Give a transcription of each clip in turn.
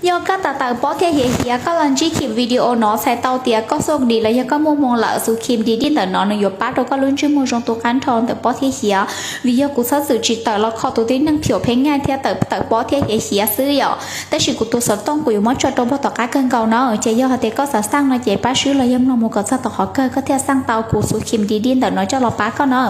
Yog koj tawm pob thiab hiav hiav koj los ntsib Khim video no txhais tau tias koj xuj dim los yog koj muaj moo lawm, xus Khim D D ntawm no nws yuav pab rau koj lub ntsej muag zoo tu qab nrho ntawm pob thiab hiav. Vim yog kuv txhob txwm tsim tawm los kho tus tib neeg phem phem nyaj thiab tawm pob thiab hiav hiav xwb yom. Tab sis kuv tus xov tooj kuv yuav muab tso rau npog tom qab kawg nkaus na, ces yog hais tias koj xav xaj no ces pab swb los yog mloog mus kom txog tom qhov kawg koj thiaj xaj tau kuv xus Khim D D ntawm no coj los pab koj na.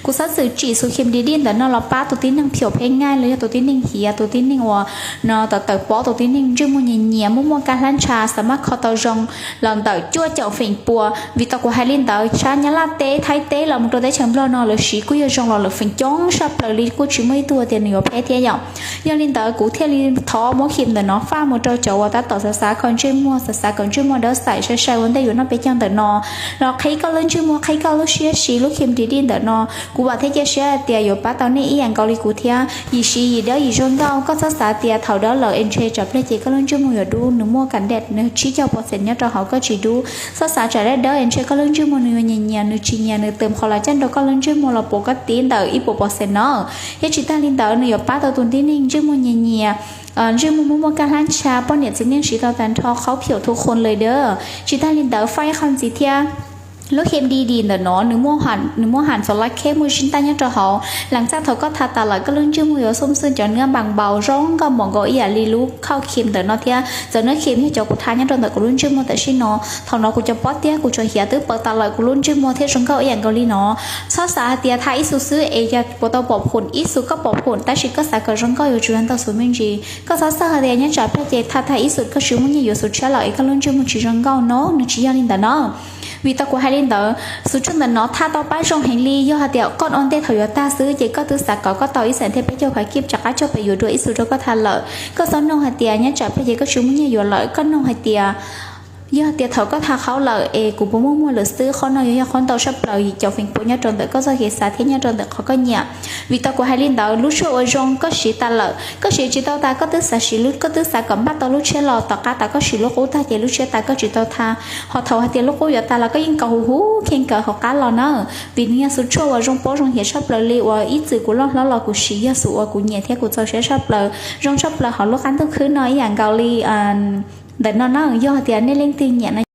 Kuv txhob txwm tsim xus Khim D D ntawm no los pab tus tib neeg phem phem nyaj los yog tus tib neeg hiav, tus tib neeg uas no tawm tawm pob, tus tib neeg ntsej muag nyias nyias muaj muaj kab hlab ntsha xav maj kho tau zoo los ntawm cuaj caum feem pua. Vim tau kuv hais li ntawd, tshab Nyab Laj teb, Thaib teb los mus rau teb chaws Nplog no lawv siv kuj yog zoo los lawv feem coob saj plaws li, kuj tsis muaj ib tug tias nws yuav phem thiab yom. Yog li ntawd kuv thiaj li thov muab Khim ntawm no faj mus rau cov uas tab tom xav xav kho ntsej muag, xav xav kom ntsej muag dawb xaim sai sai ua ntej yuav noj peb caug ntawm no los qhib koj lub ntsej muag, qhib koj lub siab siv lub Khim D D ntawm no. Kuv vam thiab cia siab hais tias yuav pab tau nej ib yam nkaus li kuv thiab. Yim siv yim dawb yim zoo nkauj, koj txhob xav tias thaum dawb lawm es ntshe tsam pliag ces koj lub ntsej muag yuav dub, nws muaj kam dej nws tsib caug percent nyob rau hauv koj tsis dub. Txhob xav tsam dawb dawb es ntshe koj lub ntsej muag nws yuav nyias nyias, nws tsis nyias nws tus qhov los caj nrau koj lub ntsej muag los puas koj tib ntawm ib puas percent no. Thiab tsis tag li ntawd nws yuav pab tau tus tib neeg ntsej muag nyias nyias, ntsej muag muaj muaj kab hlab ntsha, poj niam txiv neej siv tau tag nrho, khaub phem thu qhuas lawm dawb. Tsis tag li ntawd faj ib qho ntxiv thiab, lub Khim D D ntawm no nws muaj ham xob lab kheb muaj zib ntaj nyob rau hauv. Lees txaj thaum koj tha tas lawm koj lub ntsej muag yuav xub xwb cov nab npas npaus zoo nkauj npaum nkaus ib yam li lub khauj Khim ntawm no thiab. Txawm nab Khim yog cov kuv tha nyob rau ntawm kuv lub ntsej muag tam sim no, thaum no kuv cov pob thiab kuv tsoom hiav twb pawv tas lawm kuv lub ntsej muag thiab zoo nkauj ib yam nkaus li no. Txhob xav hais tias tha ib xu xwb es yog puas tau pom phum, ib xu koj pom phum tab sis koj xav kom zoo nkauj yuav tsum yog ntau xu me ntsis. Koj txhob xav hais tias nyob tsam pliag ces tha tha ib xu koj tsis muaj nyiaj yuav xu tshiab lawm es koj lub ntsej muag tsis zoo nkauj no, nws tsis yog li ntawd no. Vim tau kuv hais li ntawd, xu tshuaj ntawm no tha tau pab zoo heev li. Yog hais tias koj ua ntej thaum yuav tag xwb ces koj twb xav kom koj tau ib xees thiab peb caug phav kib rov qab coj pem yuav dua ib xu rau koj tha lawm. Koj txhob nug hais tias nyob tsam pliag ces koj tsis muaj nyiaj yuav lawm, koj nug hais tias yog tias thaum koj tha qhaub lawm es kuv puas muaj muag lawm xwb. Qhov no yuav yog qhov ntau tshaj plaws yim caum feem pua nyob rau ntawm koj txoj kev xav thiab nyob rau ntawm qhov koj nyiam. Vim tau kuv hais li ntawd, lub tshuaj ua zoo koj siv tas lawm, koj siv tsis tau tas koj twb xav siv, koj twb xav kom npaj tau lub tshiab los tom qab tas koj siv lub qub tag ces lub tshiab tas koj tsis tau tha. Ho thaum hais tias lub qub yuav tas los koj yeej kaus huv huv kheej kaws hauv qab los na. Vim nws yog xu tshuaj uas zoo pob zoo hiav tshaj plaws li, uas ib txwm kuv loj hlob los kuv siv, yog xu uas kuv nyiam thiab kuv txaus siab tshaj plaws, zoo tshaj plaws hauv lub qab ntuj khwb no ib yam nkaus li ntawm no na. Yog hais tias nej leej twg nyiam no